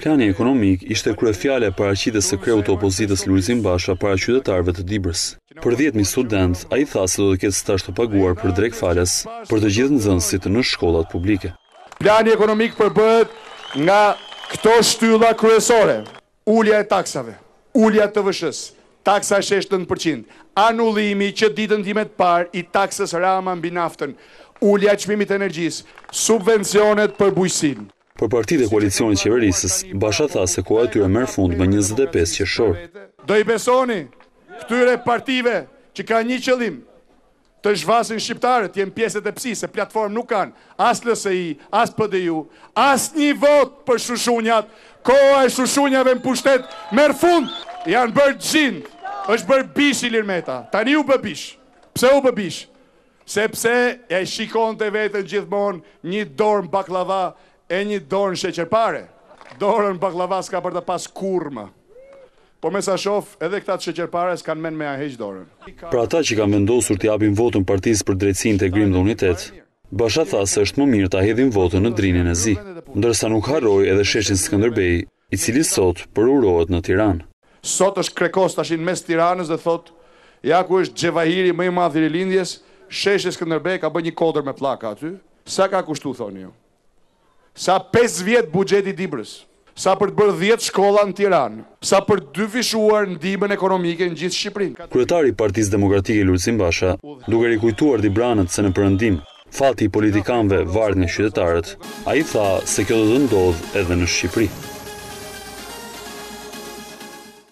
Plani ekonomik ishte kryefjala e paraqitjes së kreut të opozitës Lulzim Basha para qytetarëve të Dibrës. Për 10.000 studentë, ai tha se do të ketë stazh të paguar për drekë falas për të gjithë nxënësit në shkollat publike. Plani ekonomik përbëhet nga këto shtylla kryesore, ulja e taksave, ulja e TVSH-së, taksa e sheshtë 9%, anullimi që ditën time të parë i taksës Rama mbi naftën, ulja e çmimit të energjisë, subvencionet për bujqësinë. Për partitë e koalicionit qeverisës, Basha tha se koha e tyre merr fund më 25 qershor. Do i besoni këtyre partive që kanë një qëllim, të zhvasin shqiptarët, të jenë pjesë e tepsisë, se platformë nuk kanë, as LSI, as PDIU, asnjë votë për shushunjat, koha e shushunjave në pushtet merr fund, janë bërë xhind, është bërë bishë Ilir Meta, tani u bë bishë. Pse u bë bishë? Sepse e shikonte veten gjithmonë një dorë në bakllava e një dorë në sheqerpare. Dorën në bakllava s'ka për ta pas kurrë më. Por me sa shof, edhe këta të sheqerpares kanë mend me ia heq dorën. Për ata që kanë vendosur t'i japin votën Partisë për Drejtësi, Integrim dhe Unitet, Basha tha se është më mirë ta hedhin votën në Drinin e Zi, ndërsa nuk harroi edhe sheshin Skënderbej, i cili sot përurohet në Tiranë. Sot është krekos tashi në mes Tiranës dhe thotë, ja ku është xhevahiri më i madh i rilindjes, sheshi Skënderbej ka bërë një kodër me pllaka aty. Sa ka kushtu thoni ju? Sa 5 vjet buxheti i Dibrës? Sa për të bërë 10 shkolla në Tiranë? Sa për të dyfishuar ndihmën ekonomike në gjithë Shqipërinë? Kryetari i Partisë Demokratike Lulzim Basha, duke rikujtuar dibranët se në perëndim fati i politikanëve varet nga qytetarët, ai tha se kjo do të ndodhë edhe në Shqipëri.